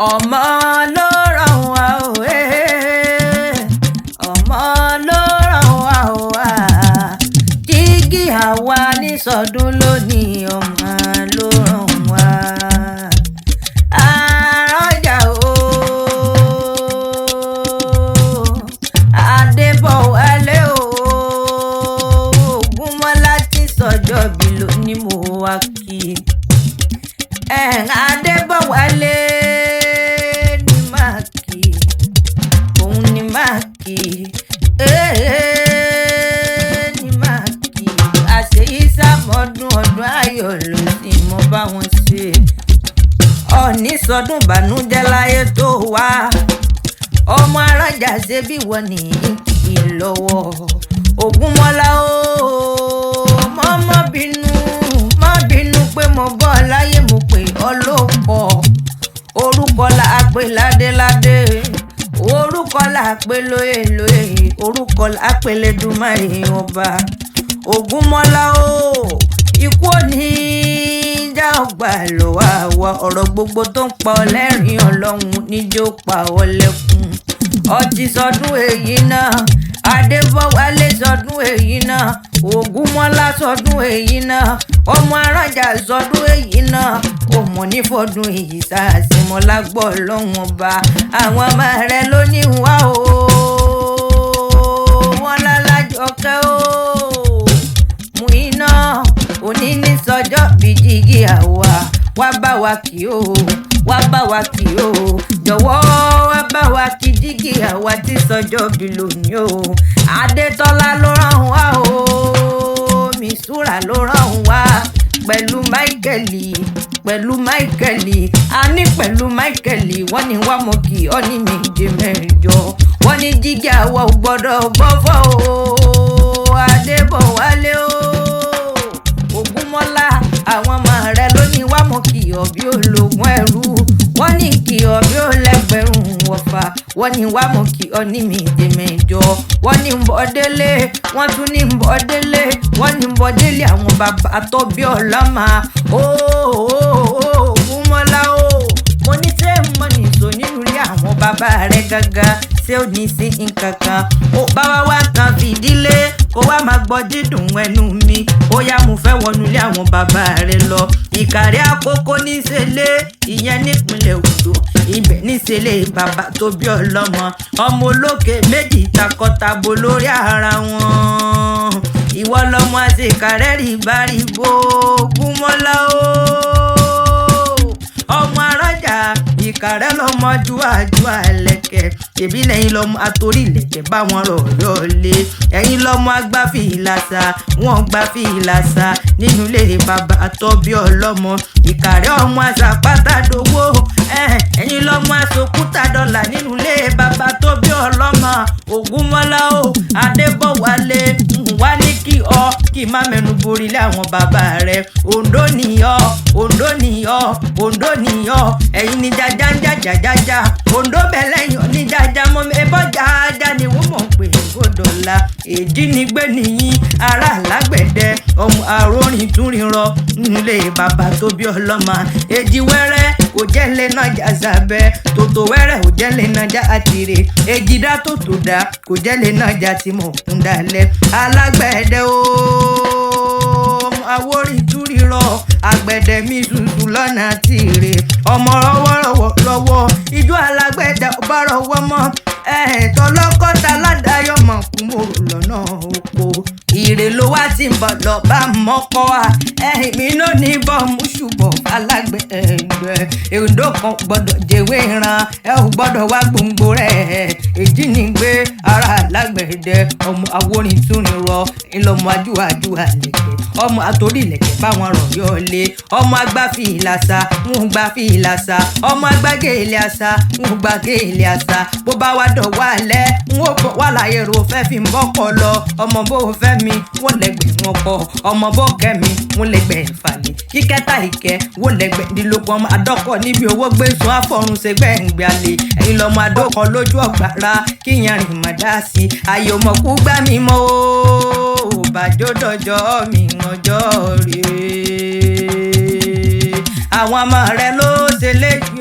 Ọmọ ló ràn wá o, eh. Ọmọ ló ràn wá o, ah. Jígí àwa nísọdún lónìí, ọmọ ló ràn wá. Àrọ́jà o, Adébọ̀wálé o, Ògúnmọ́lá tí sọjọ́ bí lónìí mo wá kí. Adébọ̀wálé ní máàkì, òun ní máàkì, ní máàkì. Àṣeyí sàmọ́dún ọdún ayọ̀ ló sì mọ bá wọn ṣe. Ọ̀ní sọdún bànújẹ́ láyé tó wá. Ọmọ arájà ṣe bí wọ́n ní kì í lọ́wọ́. Ògúnmọ́lá o, mọ́ mọ́ bínú, mọ́ bínú pé mo bọ́ láyé mo pè ọ́ lóko. Orúkọ là á pè ládéládé, orúkọ là á pè lóyè lóyè, orúkọ là á pè lẹ́dùnmáì ọba. Ògúnmọ́lá o, ikú ò ní já ọgbà lọ́wọ́ àwa, ọ̀rọ̀ gbogbo tó ń pa ọ lẹ́rìn ọlọ́run níjó pa ọ lẹ́kún. Ọtí sọdún èyí náà, Adébọ̀wálé sọdún èyí náà, Ògúnmọ́lá sọdún èyí náà, ọmọ arájà sọdún èyí náà, òmò nífọdún èyí sàṣìmọ́lá gbọ́ lọ́wọ́n ọba. Àwọn ọmọ rẹ ló ní wá o, wọ́n lálájọkẹ́ o, mú iná òní ní sọjọ́ bí jígí àwa, wá bá wa kí o, wá bá wa kí o, jọ̀wọ́ wá bá wa kí jígí àwa tí sọjọ́ bí lónìí o. Adétọ́lá ló rán wá o, Mistura ló rán wá pẹ̀lú Máíkẹ́lì, pẹ̀lú Máíkẹ́lì, a ní pẹ̀lú Máíkẹ́lì, wọ́n ní wá mọ̀ kí ọ́ ní méje mẹ́jọ, wọ́n ní jígí àwa ò gbọ́dọ̀ bọ́fọ́ o, Adébọ̀wálé o, Ògúnmọ́lá, àwọn ọmọ rẹ ló ní wá mọ̀ kí ọ bí ológun ẹrú, wọ́n ní kí ọ bí olẹ́gbẹ̀rún wọ̀fà, wọ́n ní wá mọ̀ kí ọ ní méje mẹ́jọ, wọ́n ní ń bọ̀ délé, wọ́n tún ní ń bọ̀ délé, wọ́n ní ń bọ̀ délé àwọn bàbá tó bí ọlọ́mà o, Ògúnmọ́lá o, mo ní tẹ́ mọ́ nìṣó nínú ilé àwọn bàbá rẹ gangan, ṣé ò ní sí nǹkan kan? Ó bá wá wá kan fìdílé kó wá máa gbọ́ dídùn ẹnu mi, ó yá mo fẹ́ wọnú ilé àwọn bàbá rẹ lọ. Ìkàrẹ́ Àkókó níṣẹ́lẹ̀, ìyẹn nípínlẹ̀ Ondo, ibẹ̀ níṣẹ́lẹ̀ bàbá tó bí ọlọ́mọ, ọmọ olókè méjì takọtabo lórí ara wọn. Ìwọ lọmọ àṣekàrẹ́ rìbárìbò, Ògúnmọ́lá o, ọmọ arájà Ìkàrẹ́ lọmọ júwàjúwà lẹ̀kẹ̀, èbí lẹ́yìn lọmọ àtòrí lẹ̀kẹ̀ bá wọn rọ̀ yọlé. Ẹ̀yin lọmọ agbáfi ìlàsà, wọ́n gbáfi ìlàsà nínú ilé bàbá tó bí ọlọ́mọ. Ìkàrẹ́ ọmọ àṣàpátá dowó, ẹ̀yin lọmọ àṣokúta dọ́là nínú ilé bàbá tó bí ọlọ́mọ. Ògúnmọ́lá o, Adébọ̀wálé, wá ní kí ọ kí má mẹ́nu borí lé àwọn bàbá rẹ. Oǹdó nìyọ, Oǹdó nìyọ, Oǹdó nìyọ, ẹ̀yin ní jájá ń jájá jájá, Oǹdó bẹ̀lẹ́yìn ní jájá mọ́ mi, ẹbọ jájá ni wọ́n mọ̀ pé gbọ́dọ̀la. Èjì ni gbé nìyí, ará alágbẹ̀dẹ, ọmọ àròrìn tún ríran nílé bàbá tó bí ọlọ́mọ. Èjì wẹ́rẹ́ kò jẹ́ lè nájà sábẹ́, tòtò wẹ́rẹ́ ò jẹ́ lè nájà àtìrè, èjì dá tòtò dá kò jẹ́ lè nájà tí mò ń dalẹ̀. Alágbẹ̀dẹ o, àwòrán tún ríran, àgbẹ̀dẹ mi ṣùṣù lọ́nà tìrẹ, ọmọ rọwọ́rọwọ́ lọ́wọ́, ijó alágbẹ̀dẹ ọba rọwọ́ mọ́, tọlọ́kọ́ta ládàáyọ̀ mọ̀ kú mo lọ́nà oko. Ire ló wá tí ń bọ̀ lọ bá mọ́kọ́ wa, ẹ̀yìn mi ló ní bọ́ mú ṣùbọ̀ alágbẹ̀ẹ́gbẹ̀. Èdò kan gbọ́dọ̀ jẹ̀wé ran, ẹ ò gbọ́dọ̀ wá gbòǹgbò rẹ̀. Èjì ni gbé ara alágbẹ̀dẹ, ọmọ àwòrán tún rọ, ìlọmọ ajúwàjúwà lẹ̀kẹ̀, ọmọ àtòrí lẹ̀kẹ̀ bá wọn rọ̀ yọlé, ọmọ agbáfi ìlàsà, ń gbáfi ìlàsà, ọmọ agbágé ilé àṣà, ń gbàgé ilé àṣà. Bó bá wá dọ̀ wá lẹ́, ń ó bọ̀ wá láyé ro fẹ́ fi ń bọ́kọ̀ lọ, ọmọ bó fẹ́ mi, wọ́n lẹ́gbẹ̀ẹ́ wọn kọ, ọmọ bó kẹ́ mi, wọ́n lẹ́gbẹ̀ẹ́ falẹ̀. Kíkẹ́ta ìkẹ́, wọ́n lẹ́gbẹ̀ẹ́ dílógún, ọmọ adọ́kọ̀ níbi owó gbé sun àfọ̀run ṣe gbẹ̀ngbẹ̀ àlè. Ẹ̀yin lọmọ adọ́kọ̀ lójú ọ̀gbàrá, kíyan rìn mọ̀ dá sí i. Ayò mọ̀kú gbá mi mọ́ o, bàjọ́ dọ̀jọ́ mi ọjọ́ rèé. Àwọn ọmọ rẹ ló ṣe léyìí.